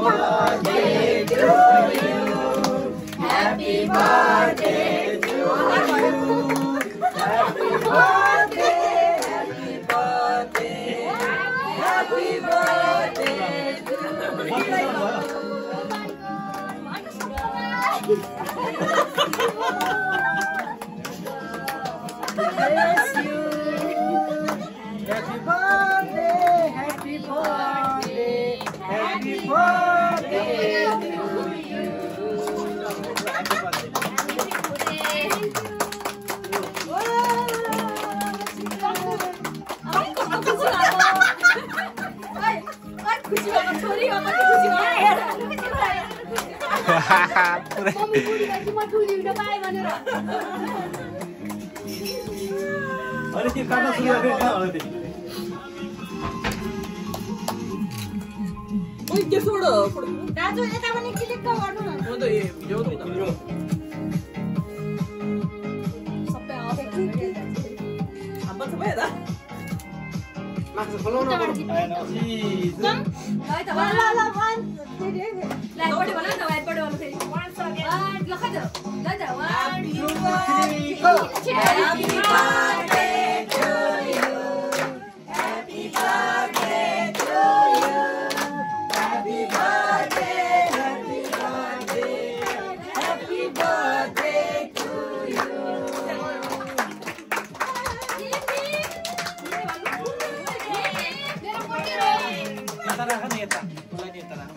birthday to you. Happy birthday to you. Happy birthday, happy birthday, happy birthday to you. Bless you. Happy birthday, happy birthday, happy birthday to you. अरे के काट्न सुरु गरेको कहाँ होला त्यो ओइ के छोड दाजु यता पनि क्लिक गर्नु न म त भिडियो त सबै आउँछ हाम्रो सबै हेर माक्स खोलाउन आएन ल त ल ल वन लाइट बढी भन न लाइट बढी भन फेरि वन सेकेन्ड ल खै त ल त 1 2 3 go happy birthday to you happy birthday to you happy birthday happy birthday happy birthday to you यता राख न यता मलाई नि यता राख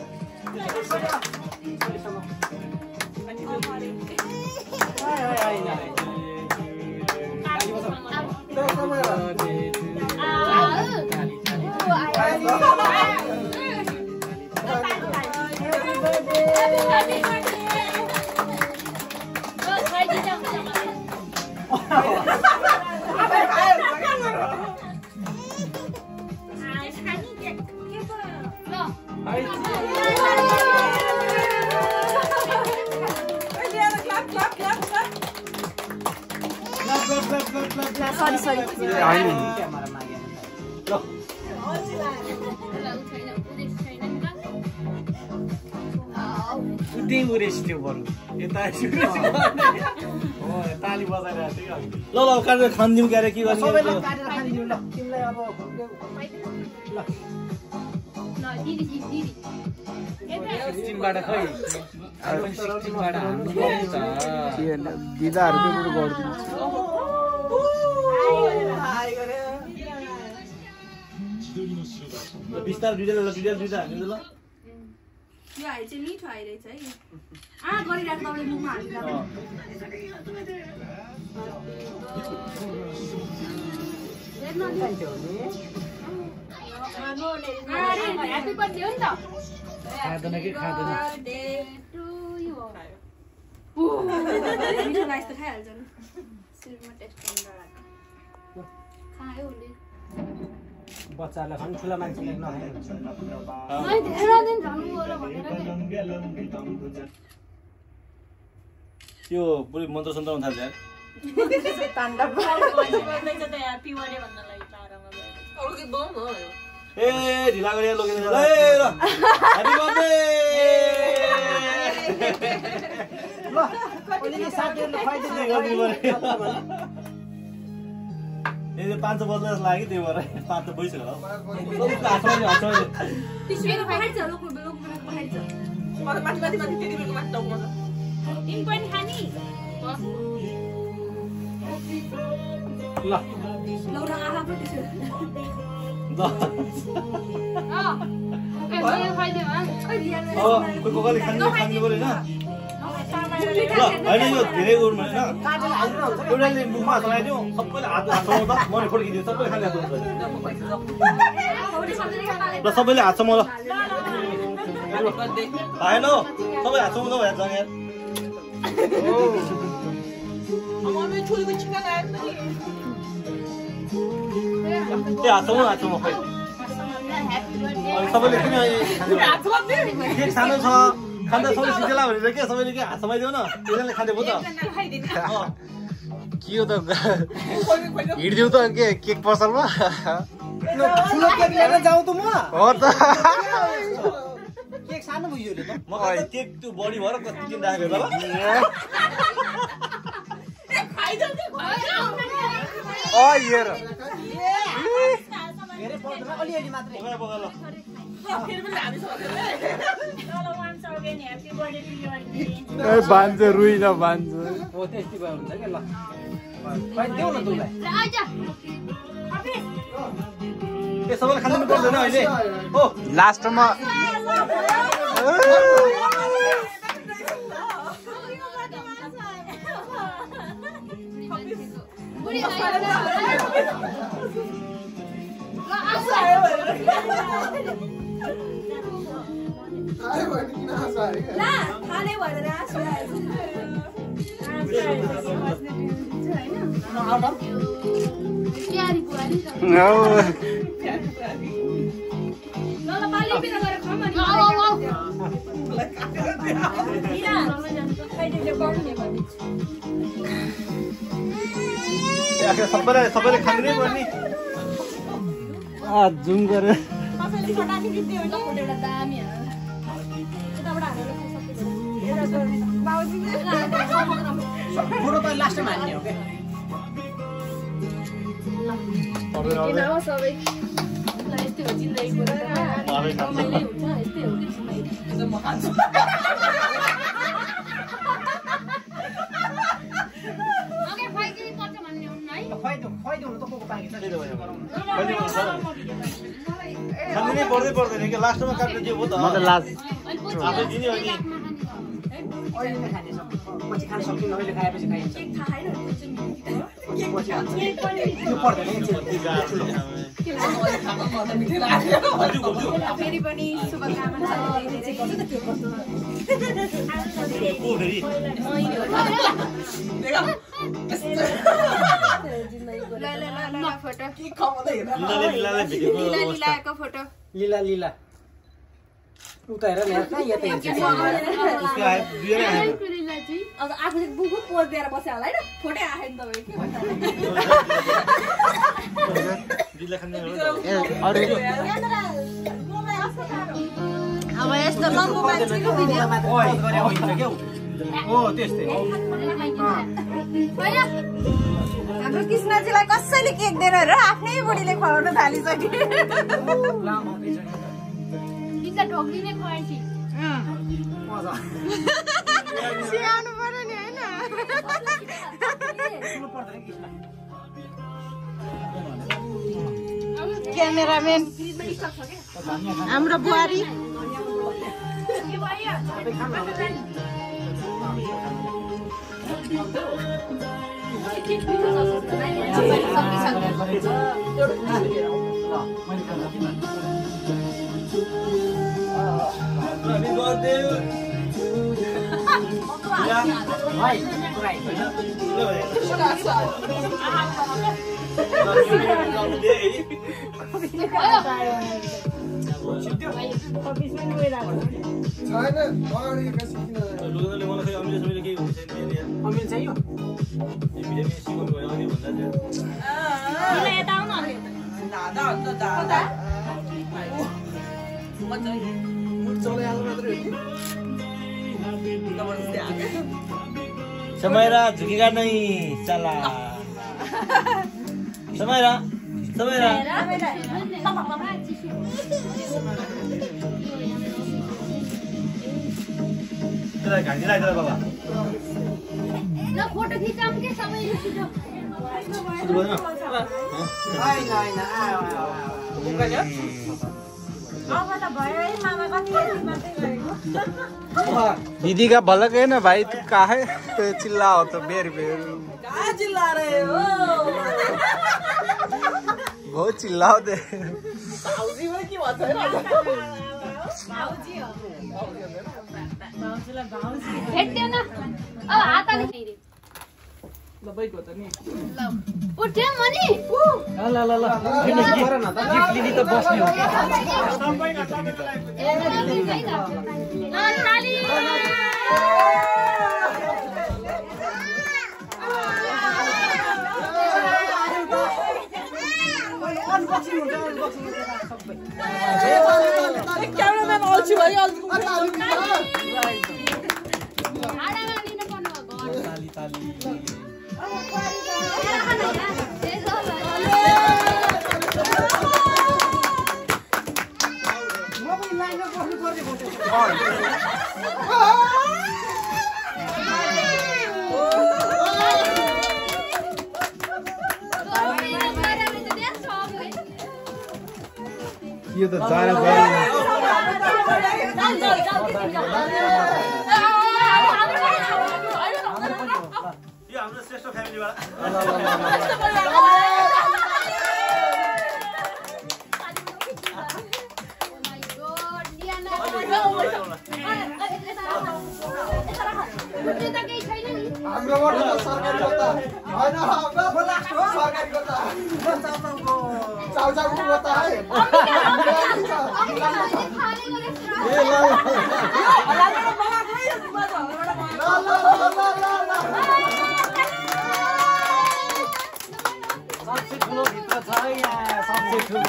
sorry उतै उरेस थियो बरु यता हो ताली बजाइरहेको थियो ल ल काटेर खान्दिउँ क्यारे के गर्ने सबैलाई काटेर खान्दिउँ ल तिमीलाई अब ल दिदी 16 बाट खै 16 बाट हान्नु पर्छ के दिदाहरुको कुरो गर्दिन्छ बिस्तार दुईटा हान्नु ल यो आइ चाहिँ मिठो आइरहेछ है गरिराख्नु तपाईले मुखमा हालिराख्नु ह्यापी बर्थडे हो नि त खादैन कि खादैन मिठो राइस त खाइहाल्छ नि सिल्भरमा टेस्ट गर्नु खायो उसले बच्चालाई खानु ठुला मान्छेले नखाए धेरै दिन जानु गयो भनेर त्यो पुरै मन्त्र सन्त्र आउन थाल्छ यार ताण्डव गर्दैछ त ह्यापी बर्थडे भन्नलाई तारामा अरु के बम हो ए ढिला गरे लगेन ल ए ल ह्यापी बर्थडे ल ओलीले साथीहरुले खुवाइदिनु गर्नु पर्यो ए 5 बज्दा जस्तो लाग्यो त्यही भएर 5 त भइसक्यो होला त्यसैले पहाड चलो को बेलो पहाड चलो मलाई माथि त्यति बेलको माथि टाउको मजा इन पनि खानी ल लौरा आहा पनि त्यसो ल ए यो खाइदे भन कोही कोही खानु पर्यो हैन ल हैन यो धेरै उर्मा हैन एउटाले मुखमा चलाइदियो सबैले हात हातमा त मैले फर्किदियो सबैले खाने हात ल सबैले हात म ल हैन सबै हात म भए जाने यार अममे छोरीको चिकन आयो नि ए हात म खै अनि सबैले किन केक सानो छ खाँदा सबै सिजेला भनेर के सबैले के हात समाइदेऊ न एकजनाले खाँदै भयो त के हो त हिँड्दिउँ त के केक पसलमा ठुलो केक लिएर जाऊ त म हो त केक सानो भयो नि त म कहाँ केक त्यो बडी भएर कति दिन राखेको होला हेर धेरै पर्दैन अलिअलि मात्रै बोका ल बान्छ रुइन बान्छ हो त्यस्तै भयो हुन्छ के ल भाइ देऊ न तुलाई ए सबैले खानु पर्दैन अहिले हो लास्टमा सबैले खानु नै पर्ने जुम गरेर बुढो त लास्टमा हान्ने हो खानु नै पर्दैन कि लास्टमा काट्नु दियो भयो त म त लास्ट आफै दिने हो नि अहिले नै खाने पछि खान सक्दिनँ अहिले खाएपछि खाइन्छ त्यो पर्दैन फेरि पनि शुभकामना फोटो लीला लीला उता हेर न कहाँ यहाँ त हेर्छ अब आफूले बुकु पोज दिएर बस्यो होला होइन फोटै आएन तपाईँ के भन्छ अब यस्तो लम्बो मान्छेको भिडियो हो त्यस्तै हाम्रो कृष्णजीलाई कसैले केक दिएर र आफ्नै बुढीले खुवाउन थालिसक्यो ढोक्दिने खुवाइन्छ सिकाउनु पर्यो नि होइन क्यामेराम्यान हाम्रो बुहारी Happy birthday. भाइ अमिल चाहियो Samaira झुकेगा नहीं चला Samaira तेरा गाड़ी ला तेरा बाबा ल फोटो खिचाम के सबैले छिटो दीदी का भलक है ना भाई, तू कहा है तो चिल्ला हो तो बेर बेर कहाँ चिल्ला रहे हो बहुत चिल्लाओ दे भाउजी हो कि भन्छ हैन भाउजी हो भाउजीलाई भाउजी भेट्यो न अब हातले फेरि ल बैठो त नि ल उठ्यो मनी ल ल ल फिनिश गर न त गिफ्ट लिनी त बस्ने हो ताली अनबक्सिङ हुन्छ अनबक्सिङ सबै क्यामेराम्यान अल्छी भयो यो त जारा यो हाम्रो श्रेष्ठ फ्यामिलीबाट हाम्रोबाट त सरकारी कोता हैन सरकारी कोता चाउचाउको कोता है सबसे ठुलो भित्र छ यहाँ सबसे ठुलो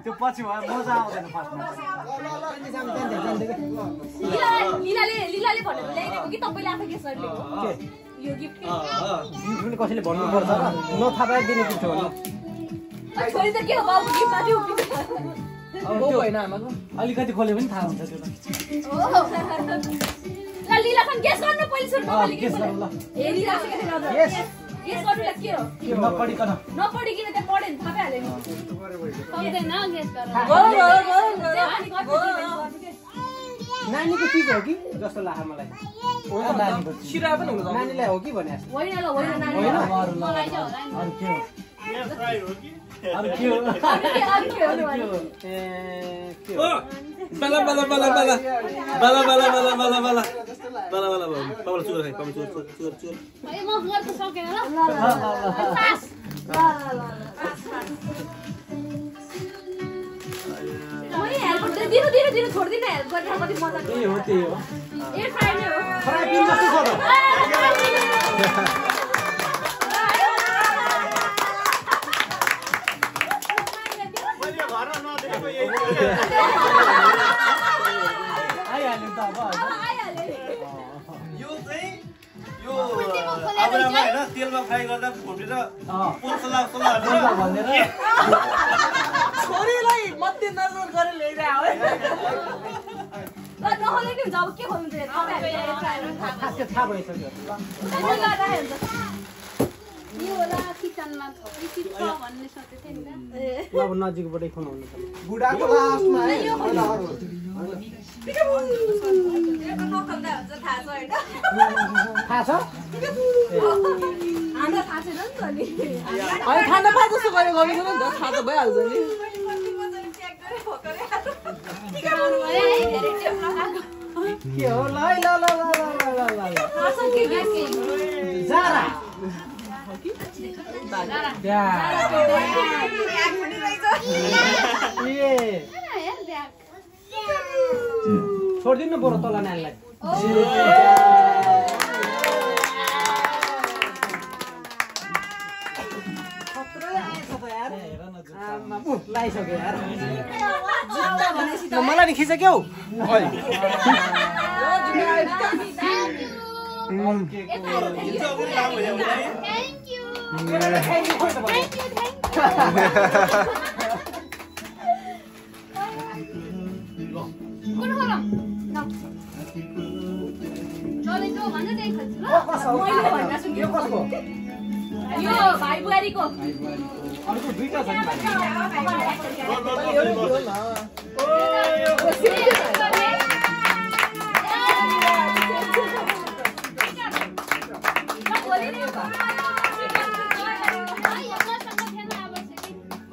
त्यो पछि भयो मजा आउँदैन फर्स्टमा लीलाले भनेर ल्याइदिएको कि तपाईँले आफै गेस्ट गरिदिएको यो गिफ्ट गिफ्ट पनि कसैले भन्नुपर्छ र नथाहा पाए दिने गिफ्ट हो छोरी त के हो बाबु गिफ्ट माथि उभिन्छ होइन आमाको अलिकति खोले पनि थाहा हुन्छ त्यो ल लीला खान गेस्ट गर्नु पहिले सुरु तपाईँले के भन्नु ल ए लीला गेस्ट गर्नु ल के हो नपढिकन नपढिकिन त्यहाँ पढ्यो नि थाहा पाइहाल्यो नि सक्दैन गेस्ट नानीको चिज हो कि जस्तो लाग्छ मलाई सिरा पनि हुनु नानीलाई हो कि भने होइन ल होइन नानी मलाई चाहिँ होला नि अरु के हो अरु के हो बला बला बला बला बला बला बला बला बला बला बला पाउला चुर खाइ पाउला चुर चुर ए म गर्न सकेन ल मैले हेल्प दिनु छोड्दिन हेल्प गरेर कति मजा त्यही हो ए फ्राई नै हो फ्राई पिन जस्तो छ त आइहाल्यो त अब यो चाहिँ यो आबरामा हैन तेलमा फ्राई गर्दा फुटेर पोल्सला सला भनेर छोरीलाई मध्यनजर गरेर ल्याइरा हो ल नहोले नि जब के भन्नु चाहिँ तपाईहरुले थाहा भइसक्यो यो होला किचनमा थोरै चिप्छ भन्ने सोचेथे नि त अब नजिकबाटै खुमाउनु पर्छ बुढाको लास्टमा है थाहा छ हामीलाई थाहा छैन नि त नि अनि खाना पाए जस्तो गरेर गर्नु नि त थाहा त भइहाल्छ नि के हो ल जारा छोडिदिनु बरु तल नानीलाई लगाइसक्यो यार मलाई नि खिच क्या यो भाइ बुहारीको अर्को दुईटा छ नि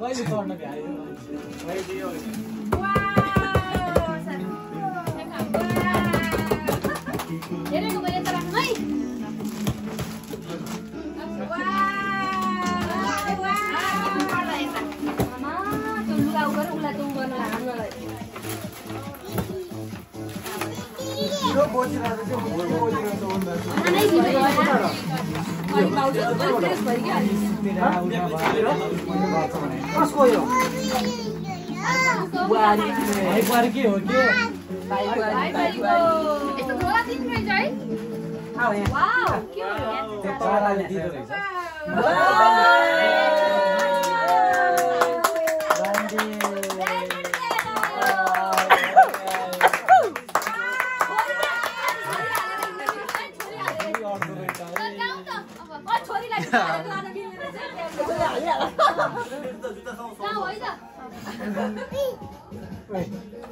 कहिले चढ्न भ्यायो हेरेको मैले त राख्नु है कसको यो बुहारी बुहारी के हो के चराले दिँदो रहेछ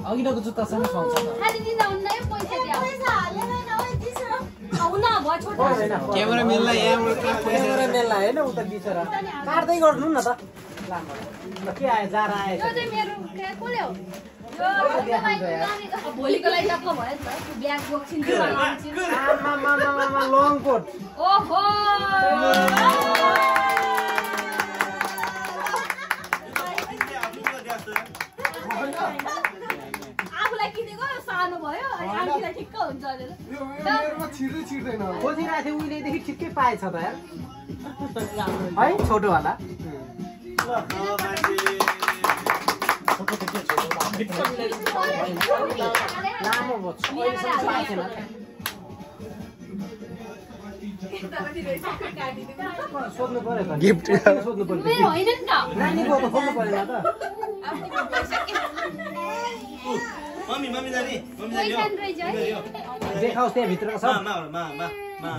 अघिल्लोको जुत्तासँग सुहाउँछ क्यामेराम्यानलाई यहाँबाट क्यामेराम्यानलाई होइन उता बिचरा काट्दै गर्नु न त के आयो जारा आएछ भोलिको लागि टक्क भयो नि त ब्याग बोक्सिन्छ लङ कोट ओहो आफूलाई किनेको सानो भयो अनि आफूलाई ठिक्क हुन्छ भनेर छिर्दैन खोजिरहेको थियो उहिलेदेखि ठिक्कै पाएछ त यार है छोटोवाला लामो सोध्नु पर्यो त गिफ्ट सोध्नु पर्यो मेरो होइन नि त नानीको त खोज्नु पर्यो त मम्मी जानी देखाओस् त्यहाँ भित्रको सब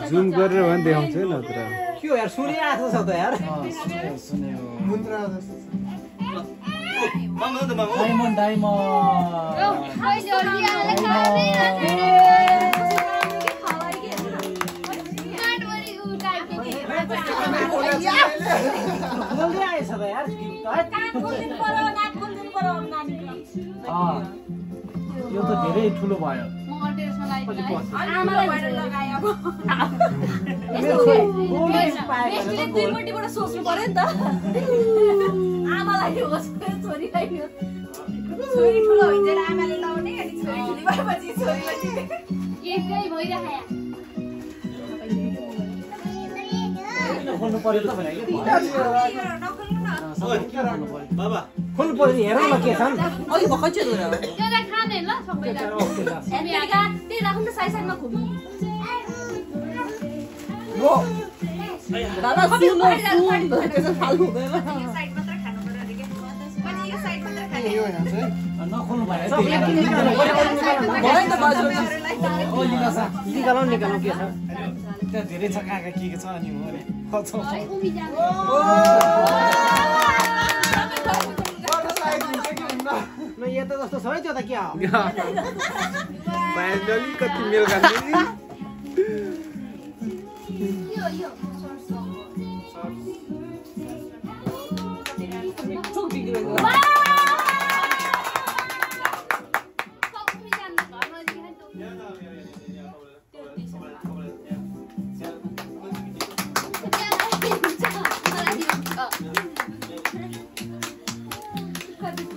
जुम गरेर भने देखाउँछु न तर के हो यार सुने आएको छ त यार मुन्द्रा डायमन्ड बोल्दै आएछ त यार यो त धेरै ठुलो भयो दुईपट्टिबाट सोच्नु पर्यो नि त आमालाई छोरीलाई छोरी ठुलो हुन्छ आमाले लाउने अनि छोरी ठुली भएपछि छोरीलाई एकै भइरहेको खोल्नु पर्यो त भने बाबा खोल्नु पर्यो हेरौँ न के छ अघि भर्खर चाहिँ एउटा खाने ल सबैलाई त्यही राखौँ न साइड साइडमा घुम्नु दादा सुन फाल्नु हुँदैन नखोल्नु भयो निकालौँ निकालौँ के छ त्यहाँ धेरै छ कहाँ के छ अनि यता जस्तो छ है त्यो त के हो फाइनली कति मेल खाने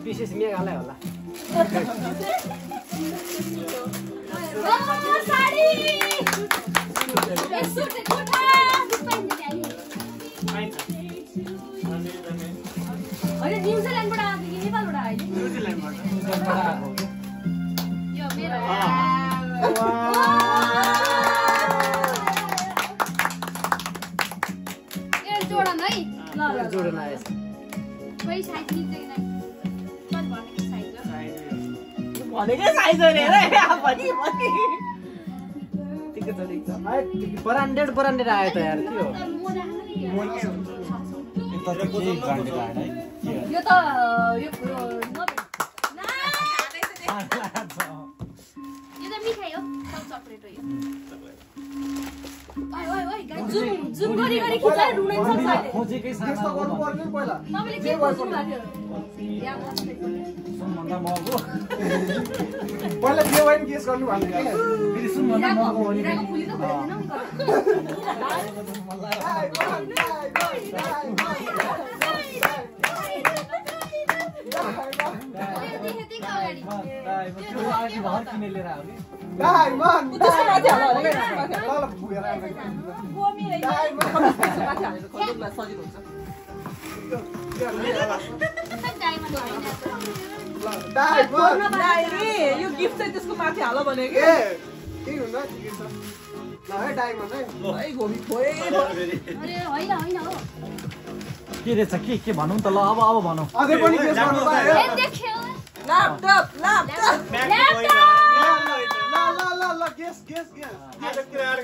विशेष मेघालय होला न्युजिल्यान्डबाट आएको कि नेपालबाट आयो यो मेरो जोडन है ल जोडन आएछ खोइ साइज मिल्छ कि नै भनेकै साइज रे भनि ब्रान्डेड आयो त यार के हो यो त यो मिठाई हो सब चकलेट हो यो जुम गरी खिचाइ रुनै छ खोजेकै त्यस्तो गर्नु पर्ने पहिला तपाईले के खोज्नु भएको थियो सुनभन्दा महँगो पहिला के वाइन गेस गर्नु भएको थियो फेरि सुनभन्दा महँगो हो नि हिराको फुली त खोज्दैन भर्खर किनेर आउने डायमन्ड त्यसको माथि हाल भनेको माथि हाल ल पुगेर त्यसको माथि हालेर खोल्नुलाई सजिलो हुन्छ डायमन्ड डायरी यो गिफ्ट चाहिँ त्यसको माथि हाल भनेको ए के हुन्न ठिकै छ ल है डायमन्ड है है गोमी खोए अरे होइन होइन हो के रहेछ के भनौँ त ल अब भनौँ अझै पनि गेस गर्नु पायो ए देख्यो ल्यापटप ल गेस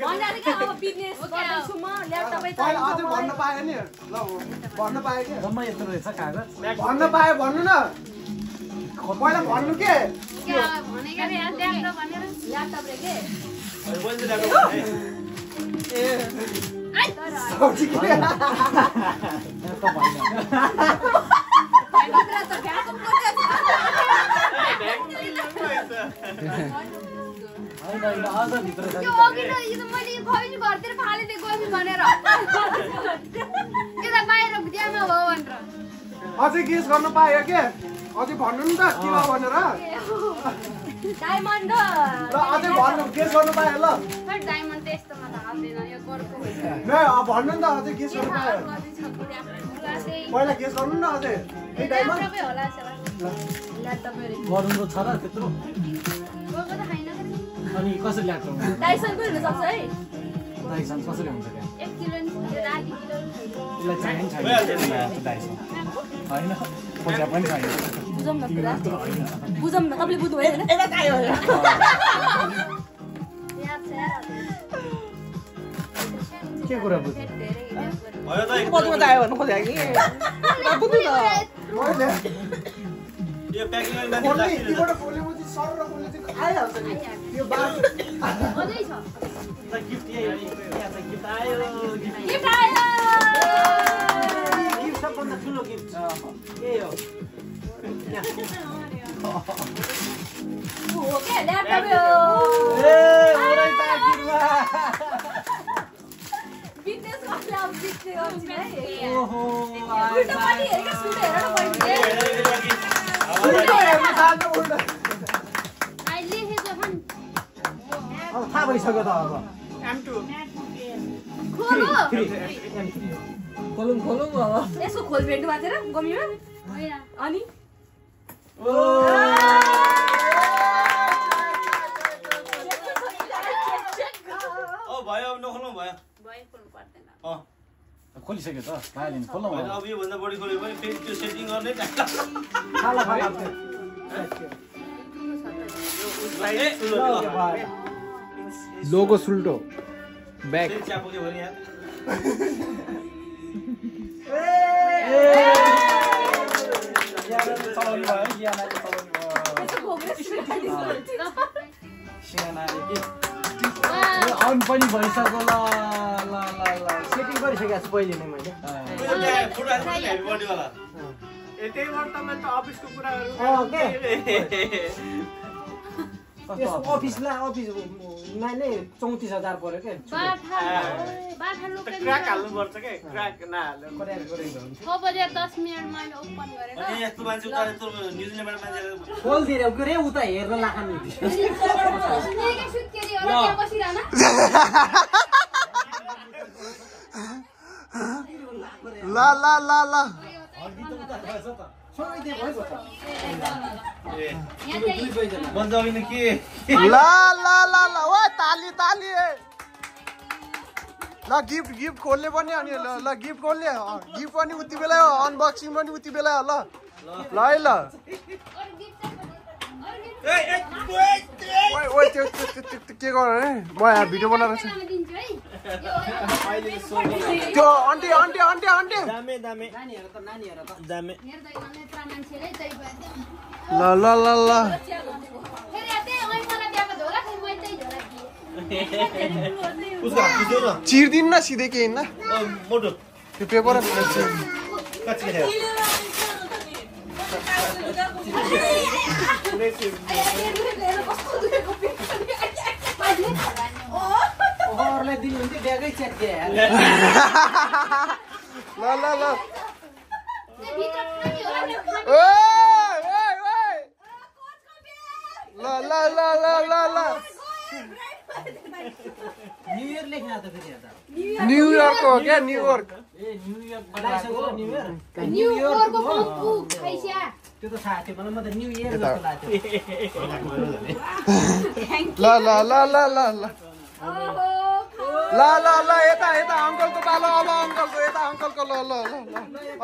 भन्दा के अब बिजनेस गर्दैछु म ल्यापटपै पहिला अझै भन्न पायो नि ल भन्न पायो के जम्मा यस्तो रहेछ कागज भन्न पायो भन्नु न पहिला भन्नु के भनेको रे ल्यापटप भनेर ल्यापटप रे के सब्जी के यस्तो भएन भित्र त भ्याकुम गर्छ होइन अझ भित्र छ यो अघि त यो त मैले खैनी घरतिर फालिदिए गोमी भनेर यता बाहिर भित्यामा हो भनेर अझै गेस गर्न पायो के अझै भन्नु नि त के हो भनेर डायमन्ड ल अझै भन्नु गेस गर्नु पायो ल खै डायमन्ड त यस्तोमा त हाल्दैन यो गोरको हुन्छ न भन्नु नि त अझै गेस गर्नु पायो पहिला गेस गर्नु न अझै ए डायमन्ड ल्यापटपै होला ल्यापटपै रे गरौँ छ र त्यत्रो गोको त खाइन अनि कसरी ल्याएको डाइसनको हुन सक्छ है डाइसन कसरी हुन्छ त्यहाँ 1 किलो नि आधी किलो त्यसलाई चाहिन्छ डाइसन होइन पैसा पनि चाहिन्छ बुझौँ न कुरा बुझौँ न तपाईँले बुझ्नु भयो होइन यता चाहियो याद छ के कुरा बुझ्नु बदमा चाहियो भन्नु खोजेको कि बुझ्नु न मैले यो प्याकिङ खोल्ने यतिबाट खोलेपछि सर र खोल्ने चाहिँ आइहाल्छ नि त्यो बात अझै छ गिफ्ट यहाँ छ गिफ्ट आयो गिफ्ट आयो गिफ्ट सबभन्दा ठुलो गिफ्ट के हो हो के ल्यापटप हो बिजनेस गर्दा बिजनेस गर्छ है ओहो उल्टा पनि हेरेको सुट हेरेर पनि अहिले लेखेको छन् अब थाहा भइसक्यो त अब खोलो खोलौँ अब यसको खोल भेट्नु भएको थिएन गमियो अनि भयो अब नखोल्नु भयो खोलिसक्यो त भाइलिन खोल्नु होइन अब योभन्दा बढी खोल्यो भने फेरि त्यो सेटिङ गर्नै लोगो सुल्टो ब्याग च्यापुग्यो भने यहाँ अन पनि भइसक्यो ल सेटिङ गरिसकेको छु पहिले नै मैले अफिसलाई अफिसमा नै 34,000 पर्यो के यस्तो मान्छे उता न्युजिल्यान्डबाट मान्छे खोलिदिएर रे उता हेर्न लाखानु ला ला ला ला बन्जाउने के ला ला ला ला ओ ताली ताली ल गिफ्ट खोल्ने पनि अनि ल गिफ्ट खोल्ने गिफ्ट पनि उति बेला अनबक्सिङ पनि उति बेला ल ल है ल ओइ त्यो के गर है म यहाँ भिडियो बनाएर छु त्यो आन्टी आन्टी आन्टी आन्टी दामे दामे दामे ल ल ल ल उसको हात दियो न चिर्दिन न सिधै केही न मोटो त्यो पेपर कच्ची खायो अरूलाई दिनुहुन्थ्यो ब्यागै च्यात्यो ल ल ल ल ल ल ल ल ल न्यू इयर लेख्न त फेरि हेर्दा न्युयोर्कको हो क्या न्युयोर्क ए न्यू इयर बनाइसक्यो न्यू इयर न्यू इयरको पम्पु खाइस्या त्यो त थाहा थियो मलाई म त न्यू इयर जस्तो लाग्थ्यो ल ल ल ल ल ल ल ल ल यता यता अङ्कलको पालो अब अङ्कलको यता अङ्कलको ल ल ल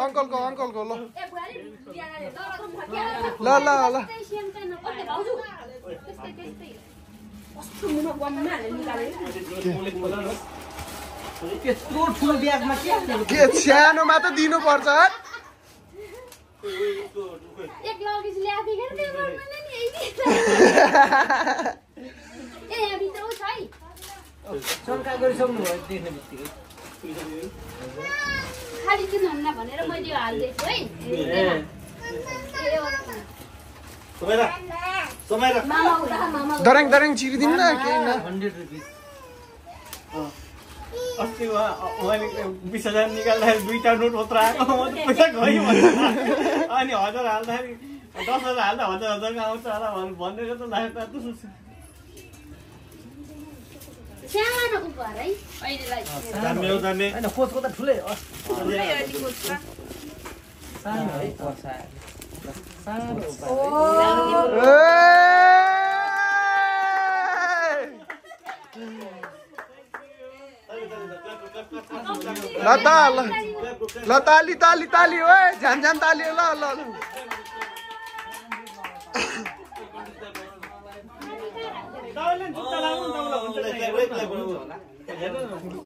अङ्कलको अङ्कलको ल ल ल ल त्यत्रो ठुलो ब्यागमा के सानोमा त दिनुपर्छ एक लगेज ल्याथे के त्यो गर्दैन नि ए यहाँ भित्र छ है शङ्का गरिसक्नु भयो देख्ने बित्तिकै खाली किन हुन्न भनेर मैले यो हाल्दैछु है मामा उडा मामा दरङ दरङ चिरिदिनु न केही न 100 रुपियाँ अस्ति उहाँले 20,000 निकाल्दाखेरि 2टा नोट मात्र आएको म त पैसा गयो अनि 1000 हाल्दाखेरि 10,000 हाल्दा 1000 आउँछ होला भनेर त लाग्यो सानो उपहार है अहिलेलाई होइन कोचको त ठुलै हो सानो है पर्सा सानो ल त ल ताली ताली ताली ओए झ्यान झ्यान ताली ल ल जुत्ता लाउनु हुन्छ